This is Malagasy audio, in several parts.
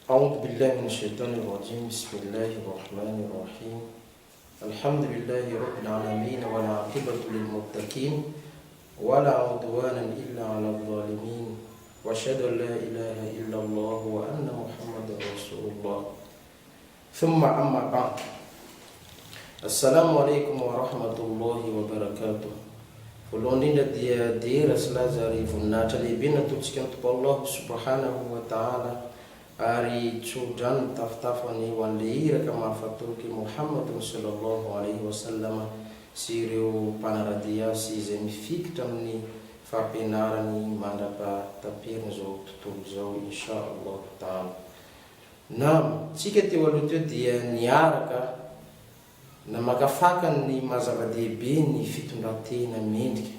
أعوذ بالله من الشيطان الرجيم بسم الله الرحمن الرحيم الحمد لله رب العالمين والعاقبة للمتقين ولا عدوان إلا على الظالمين وأشهد أن لا إله إلا الله وأن محمدا رسول الله ثم أما بعد السلام عليكم ورحمة الله وبركاته Voalohany indrindra dia dera sy laza ary voninahitra lehibe natolotsika ny Tompo Allah subhanahu wa ta'ala ary tso-drano mitafotafo anie ho an'ilay iraka mahafatoky Muhammadun sallallahu alaihi wa sallama sy ireo mpanara-dia azy sy izay mifikitra amin'ny fampianarany mandra-pataperin'izao tontolo izao insha Allah ta'ala. Naam, tsika teo aloha teo dia niaraka namakafaka ny maha zava-dehibe ny fitondran-tena mendrika.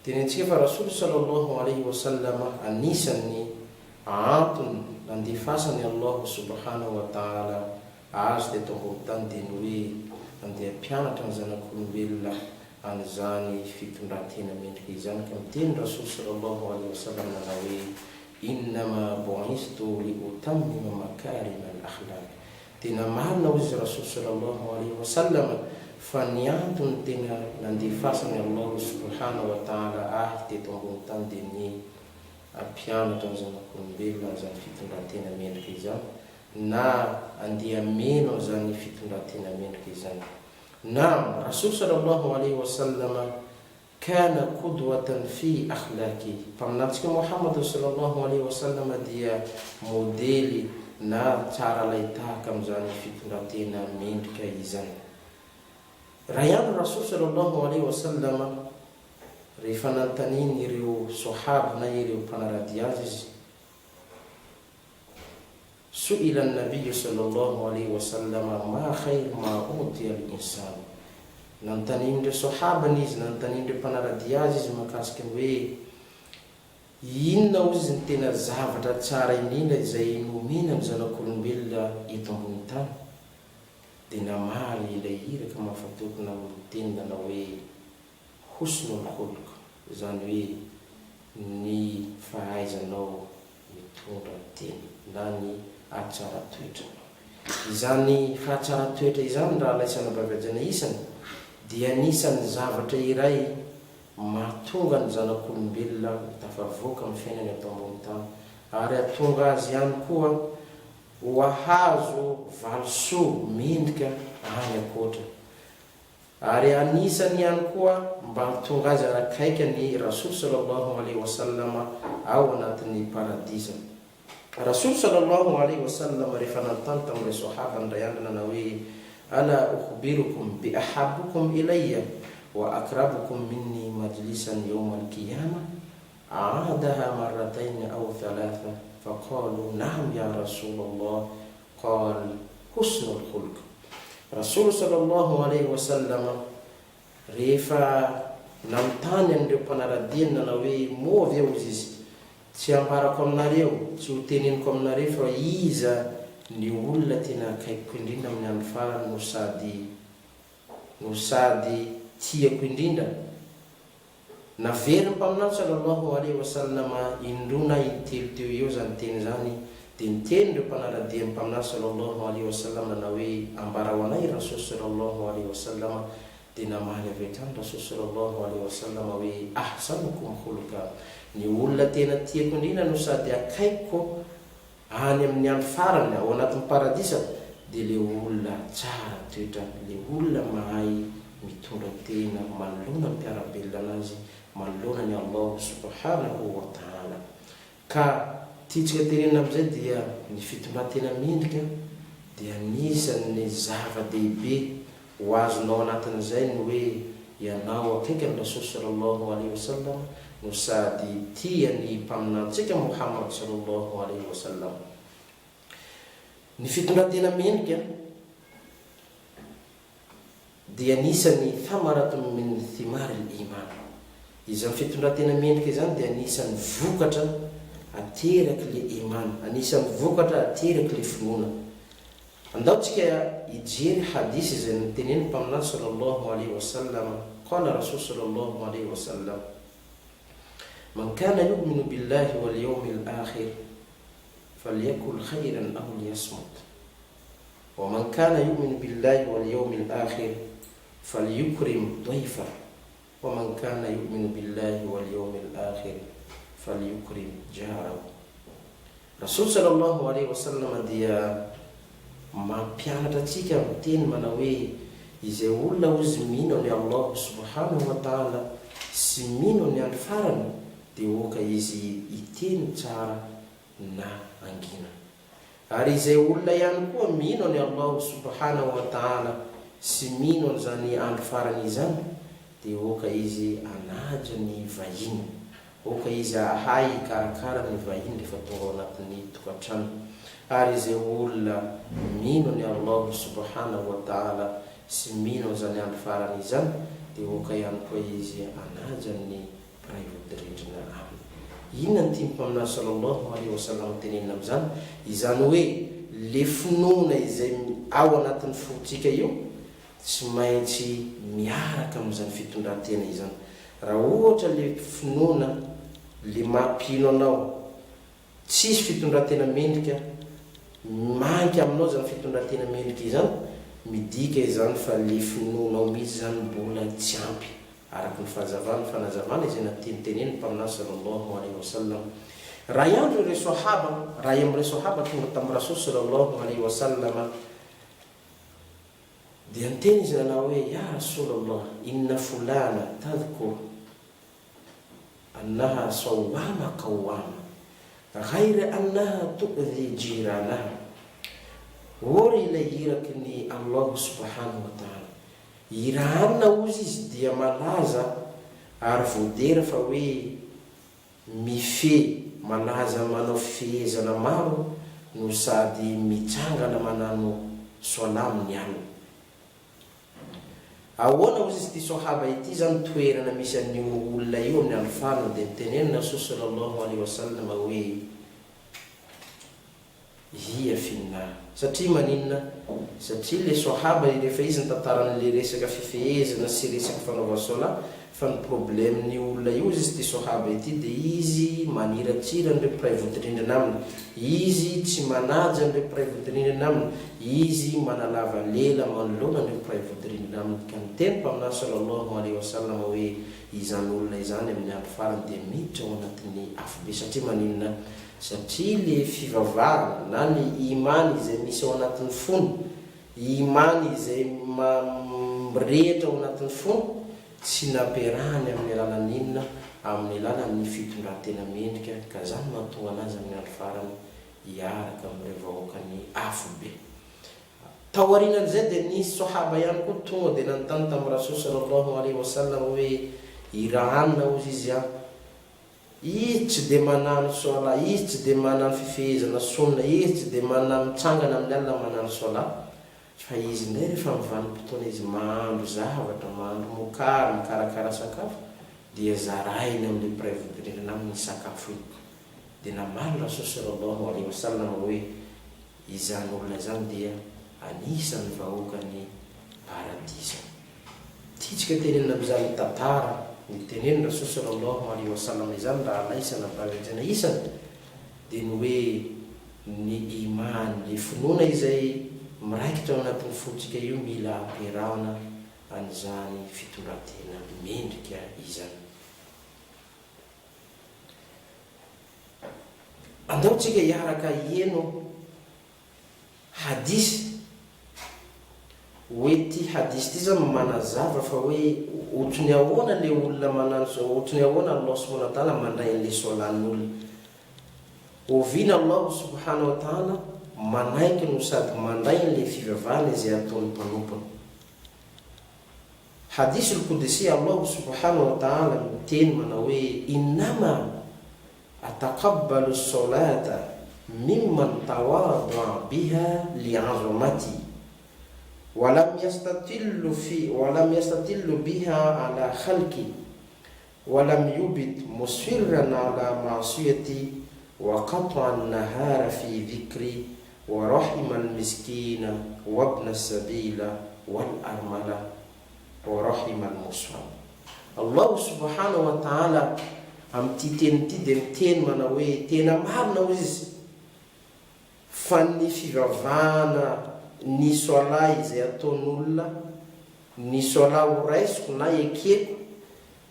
Tenentsika fa Rasool sallallahu alaihi wa sallam anisan'ny antony nandefasan'i Allah subhanahu wa ta'ala azy teto ambony tany dia ny hoe andeha hampianatra ny zanak'olombelona an'izany fitondran-tena mendrika izany ka miteny Rasool sallallahu alaihi wa sallam nanao hoe Innama bu'ithtu li utammima makarima al-akhlaq. Tena marina hoy izy Rasool sallallahu alaihi wa sallam fa ny antony tena nandefasan'i Allah subhanahu wa ta'ala ahy teto ambony tany dia ny hampianatra ny zanak'olombelona an'izany fitondran-tena mendrika izany na andeha hameno an'izany fitondran-tena mendrika izany. Naam, Rasool sallallahu alaihi wa sallam Kana qudwatan fi akhlaqihi, Mpaminantsika Mohamad sallallahu alaihi wa sallam dia modely na tsara alai-tahaka amin'izany fitondran-tena mendrika izany. Iray andro Rasool sallallahu alaihi wa sallam rehefa nanontanian'ireo Sohaba na ireo mpanara-dia azy izy, Su'ila an-nabiyyu sallallahu alayhi wa sallama ma khayru ma u'tiya al-insan. Nanontanian'ireo Sahabany izy, nanontanian'ireo mpanara-dia azy izy mahakasika ny hoe, Inona hozy izy ny tena zavatra tsara indrindra izay nomena ny zanak'olombelona eto ambony tany? Dia namaly ilay iraka mahafatokona amin'ny teny nanao hoe, Husnul khulq, izany hoe ny fahaizanao mitondra tena na ny hatsaran-toetra. Izany fahatsaran-toetra izany rahalahy sy anabavy hajaina isany dia anisan'ny zavatra iray mahatonga ny zanak'olombelona ho tafavoaka amin'ny fiainany eto ambony tany ary hahatonga azy ihany koa ho hahazo valisoa mendrika any ankoatra. Ary anisany ihany koa mba hahatonga azy hanakaiky ny Rasool sallallahu alaihi wa sallam ao anatin'ny paradisa. Rasool sallallahu alaihi wa sallam rehefa nanontany tamin'ireo Sahabany indray andro nanao hoe, Ala ukhbirukum bi ahabbukum ilayya wa akrabukum minni majlisan yawm al-qiyamah? A'adaha marratayn aw thalatha faqalu na'am ya Rasulallah Qal, Husnul khulq. Rasolo sallallahu alaihi wa sallam rehefa nanontany an'ireo mpanara-diany nanao hoe, moa ve hozy izy, tsy ambarako aminareo, tsy ho teneniko aminareo fa iza ny olona tena akaikiko indrindra amin'ny andro farany no sady no sady tiako indrindra? Naverin'ny Mpaminany Sallallahu alaihi wa sallam indroa na intelo teo eo izany teny izany, dia niteny ireo mpanara-dia ny Mpaminany Sallallahu alaihi wa sallam nanao hoe, Ambarao anay Rasool Sallallahu alaihi wa sallam, dia namaly avy hatrany Rasool Sallallahu alaihi wa sallam hoe, Ahsanukum khuluqa, ny olona tena tiako indrindra no sady akaikiko Any amin'ny andro farany, ao anatin'ny paradisa, dia ilay olona tsara toetra, ilay olona mahay mitondra tena manoloana ny mpiara-belona anazy, manoloana an'i Allah subhanahu wa ta'ala. Ka tiantsika tenenina amin'izay dia ny fitondran-tena mendrika dia anisan'ny zava-dehibe Ho azonao anatin'izay ny hoe ianao akaiky an'i Rasool sallallahu alaihi wasallam no sady tia ny Mpaminantsika Mohamad sallallahu alaihi wasallam. Ny fitondran-tena mendrika dia anisan'ny thamaratun min thimaril iman. Izany fitondran-tena mendrika izany dia anisan'ny vokatra aterak'ilay iman, anisan'ny vokatra aterak'ilay finoana. Andao tsika hijery hadith izay notenenin'ny Mpaminany sallallahu alaihi wa sallam, qala Rasoul sallallahu alaihi wa sallam, Man kana yu'minu billahi wal yawmil akhir, Falyakul khayran aw liyasmut. Wa man kana yu'minu billahi wal yawmil akhir falyukrim dayfah wa man kana yu'minu billahi wal yawmil akhir falyukrim jarahu. Rasool sallallahu alaihi wasallam dia mampianatra antsika miteny manao hoe izay olona hozy mino an'i Allah subhanahu wa ta'ala sy mino ny andro farany dia oka izy hiteny tsara na hangina. Ary izay olona ihany koa mino an'i Allahu subhanahu wa ta'ala sy mino an'izany andro farany izany dia oka izy hanaja ny vahiny, oka izy hahay hikarakara ny vahiny rehefa tonga ao anatin'ny tokantranony. Ary izay olona mino an'i Allahu subhanahu wa ta'ala sy mino an'izany andro farany izany dia oka ihany koa izy hanaja ny mpiray vodirindrina aminy. Inona no tian'ny Mpaminany Sallallahu alaihi wa sallam tenenina amin'izany? Izany hoe le finoana izay ao anatin'ny fontsika io tsy maintsy miaraka amin'izany fitondran-tena izany. Raha ohatra le finoana le maha-mpino anao Tsisy fitondran-tena mendrika, manka aminao izany fitondran-tena mendrika izany, midika izany fa le finoanao mihitsy izany mbola tsy ampy, araka ny fahazavan'ny fanazavana izay natenitenenin'ny Mpaminany sallallahu alaihi wa sallam. Ray andro ireo Sahaba, ray amin'ireo Sahaba tonga tamin'i Rasool sallallahu alaihi wa sallam, dia niteny izy nanao hoe, Ya Rasool Allah, inna fulana tadhkur annaha sawwama qawwama ghayra annaha tu'dhi jiranaha, Ô ry ilay iraky ny Allahu subhanahu wa ta'ala, i Rahanina hozy izy dia malaza ary voadera fa hoe mifehy, malaza manao fifehezana maro no sady mitsangana manano soalah amin'ny alina. Ahoana hozy izy ity Soahaba ity izany toerana misy an'io olona io amin'ny andro farany dia nitenenina Rasool Sallallahu alaihi wasallam hoe hiya finnar satria maninona satria le Soahaba rehefa izy nitantara an'le resaka fifehezana sy resaka fanaovana solah Fa ny problème ny olona io izy ity Sohaba ity dia izy maniratsira an'ireo mpiray vodirindrina aminy, izy tsy manaja an'ireo mpiray vodirindrina aminy, izy manalava lela manoloana an'ireo mpiray vodirindrina aminy, ka niteny Mpaminany Sallallahu alaihi wa sallam hoe izany olona izany amin'ny andro farany dia miditra ao anatin'ny afobe satria maninona? Satria le fivavahana na ny imany izay misy ao anatin'ny fony Imany izay mirehitra ao anatin'ny fony, tsy nampiarahany amin'ny alalan'ny inona? Amin'ny alalan'ny fitondran-tena mendrika, ka izany no mahatonga anazy amin'ny andro farany hiaraka amin'ireo vahoakan'ny afobe. Taorianan'izay dia nisy Sahaba ihany koa tonga dia nanontany tamin'i Rasool Sallallahu alaihi wasallam hoe, I Rahanina hozy izy an! Izy tsy dia manano soalah, izy tsy dia manano fifehezana sunna, izy tsy dia manano mitsangana amin'ny alina manano soalah, fa izy indray rehefa amin'ny vanim-potoana izy mahandro zavatra, mahandro mokary, mikarakara sakafo, dia zarainy amin'ilay mpiray vodirindrina aminy ny sakafo iny. Dia namaly Rasool sallallahu alaihi wasallam hoe, izany olona izany dia anisan'ny vahoakan'ny paradisa. Tiantsika tenenina amin'izany tantara nitenenin'i Rasool Sallallahu Alaihi Wasallam izany raha alaisana bavy isany dia ny hoe ny iman, ny finoana izay miraikitra ao anatin'ny fontsika io mila ampiarahana an'izany fitondran-tena mendrika izany. Andao tsika hiaraka hieno Hadith, hoe ity hadith ity zany manazava fa hoe ohatry ny ahoana le olona manano zao, ohatry ny ahoana Allah subhanahu wa ta'ala mandray an'le soalan'ny olona. Oviana Allah subhanahu wa ta'ala manaiky no sady mandray an'le fivavahana izay ataon'ny mpanompony. Hadith al-Qudsi Allah subhanahu wa ta'ala miteny manao hoe innama Ataqabbalu as-salata mimman tawadaa biha li'azamati wa lam yastatillu fi wa lam yastatillu biha ala khalqi wa lam yubit musirran ala ma'siyati wa qata'a an-nahara fi dhikri wa rahima al-miskina wa ibna as-sabila wal armala wa rahima al-mus'ab. Allahu subhanahu wa ta'ala amin'ity teny ity dia miteny manao hoe tena marina hozy izy. Fa ny fivavahana ny Soalah izay ataon'olona, ny Soalah ho raisiko na ekeko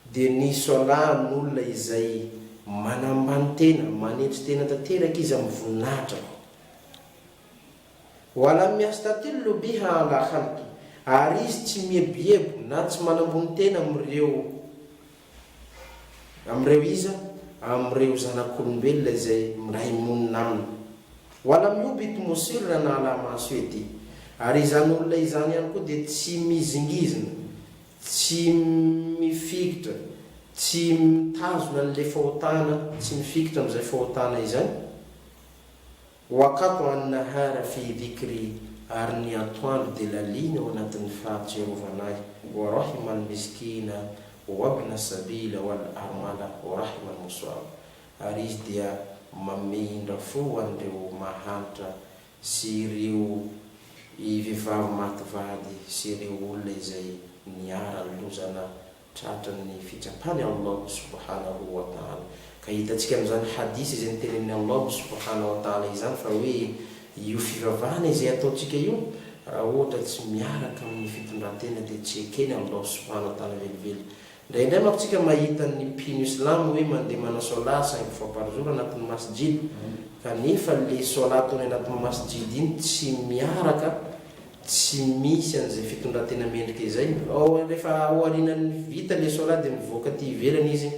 dia ny Soalah an'olona izay manambany tena, manetry tena tanteraka izy amin'ny voninahitrako. Wa lam yastatillu biha ala khalqi, ary izy tsy mieboebo na tsy manambony tena amin'ireo Amin'ireo iza? Amin'ireo zanak'olombelona izay miray monina aminy. Walam yubit musirran ala ma'siyati, ary izany olona izany ihany koa dia tsy mihizingizina, tsy mifikitra, tsy mitazona an'ilay fahotana, tsy mifikitra amin'izay fahotana izay. Waqatu an-nahara fi dhikri, ary ny atoandro dia laliny ao anatin'ny fahatsiarovana ahy, wa rahima al-miskina wa ibna as-sabila wal armala wa rahima al-musab, ary izy dia mamindra fo ho an'ireo mahantra sy ireo vehivavy maty vady sy ireo olona izay niharan-lozana tratran'ny fitsapan'i Allah subhanahu wa ta'ala. Ka hitantsika amin'izany hadith izay notenenin'i Allah subhanahu wa ta'ala izany fa hoe io fivavahana izay ataontsika io raha ohatra tsy miaraka amin'ny fitondran-tena dia tsy eken'i Allah subhanahu wa ta'ala velively. Indraindray manko tsika mahita ny mpino islam hoe mandeha manao solat cinq fois par jour anatin'ny masjid kanefa le solat ataony anatin'ny masjid iny tsy miaraka Tsy misy an'izay fitondran-tena mendrika izay. Ao rehefa aorianan'ny vita ilay solat dia mivoaka aty ivelany izy,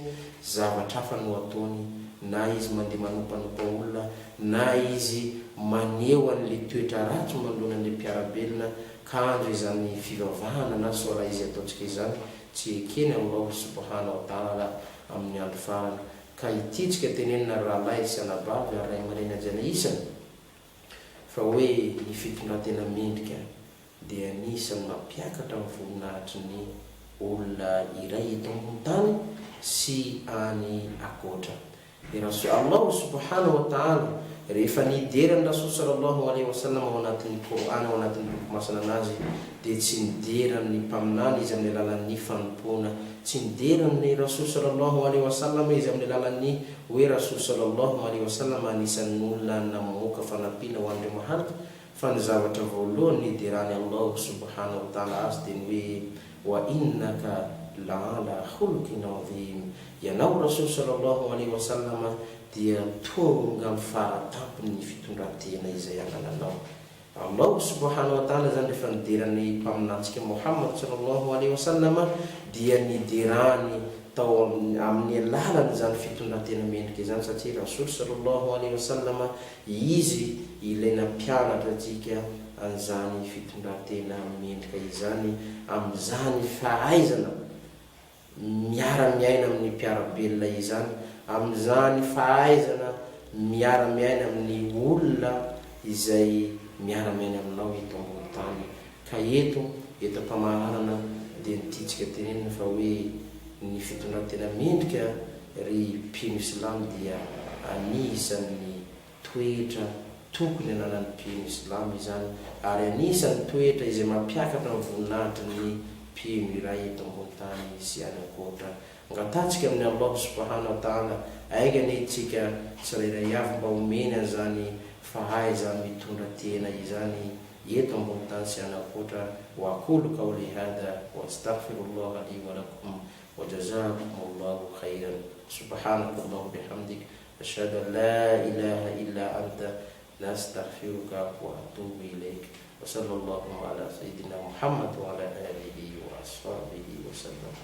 zavatra hafa no ataony, na izy mandeha manompanopa olona, na izy maneho an'ilay toetra ratsy manoloana an'ilay mpiara-belona, kanjo izany fivavahana na solat izay ataontsika izany tsy ekeny Allah subhana wa ta'ala amin'ny andro farany. Ka ity tsika tenenina ry rahalahy sy anabavy ary ray aman-dreny hajaina isany, Fa hoe ny fitondran-tena mendrika dia anisan'ny mampiakatra ny voninahitry ny olona iray eto ambony tany sy any ankoatra. I Rasool Allah subhanahu wa ta'ala rehefa nidera ny Rasool sallallahu alaihi wa sallam ao anatin'ny Kor'any ao anatin'ny boky masina anazy dia tsy nidera ny Mpaminany izy amin'ny alalan'ny fanompoana, tsy nidera ny Rasool sallallahu alaihi wa sallam izy amin'ny alalan'ny Hoe Rasool Sallallahu Alaihi Wasallam anisan'ny olona namoaka fanampiana ho an'ireo mahantra, fa ny zavatra voalohany niderany Allah Subhanahu wa Ta'ala azy dia ny hoe, Wa innaka la'ala khuluqin 'azim, Ianao Rasool Sallallahu Alaihi Wasallam dia tonga amin'ny fara-tampon'ny fitondran-tena izay anananao. Allah subhanahu wa ta'ala izany rehefa nidera ny Mpaminantsika Mohamad sallallahu alaihi wa sallam dia niderany tao amin'ny amin'ny alalan'izany fitondran-tena mendrika izany satria Rasool sallallahu alaihi wa sallam izy ilay nampianatra antsika an'izany fitondran-tena mendrika izany amin'izany fahaizana miara-miaina amin'ny mpiara-belona izany, amin'izany fahaizana miara-miaina amin'ny olona izay miara-miaina aminao eto ambony tany. Ka eto, eto am-pamaranana dia ny tiantsika tenenina fa hoe ny fitondran-tena mendrika ry mpino silamo dia anisan'ny toetra tokony ananan'ny mpino islamo izany ary anisan'ny toetra izay mampiakatra ny voninahitry ny mpino iray eto ambony tany sy any ankoatra. Angatahantsika amin'i Allah subhanahu wa ta'ala ainga anie tsika tsirairay avy mba homeny an'izany fahaizan mitondra tena izany eto ambony tany sy any ankoatra wa aqulu qawli hadha wa astaghfirullaha li wa lakum wa jazakumullahu khairan subhanakallahu bihamdik Ashhadu an la ilaha illa anta nastaghfiruka wa atubu ilaik wa sallallahu ala sayyidina Muhammad wa ala alihi wa ashabihi wa sallam.